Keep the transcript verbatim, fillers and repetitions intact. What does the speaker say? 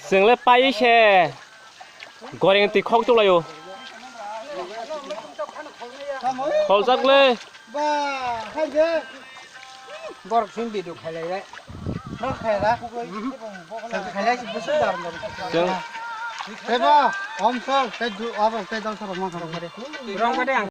Chwngle paiwi se goreng twi khok chulaio. Kholjak le. Ba, hai je. Borok sing video khailai le. Nok khaila. Khailai si busu dar dar. Chwng. Tebo, om sor, te du, abo, te dal sor, ma kharo khare. Rong kade ang.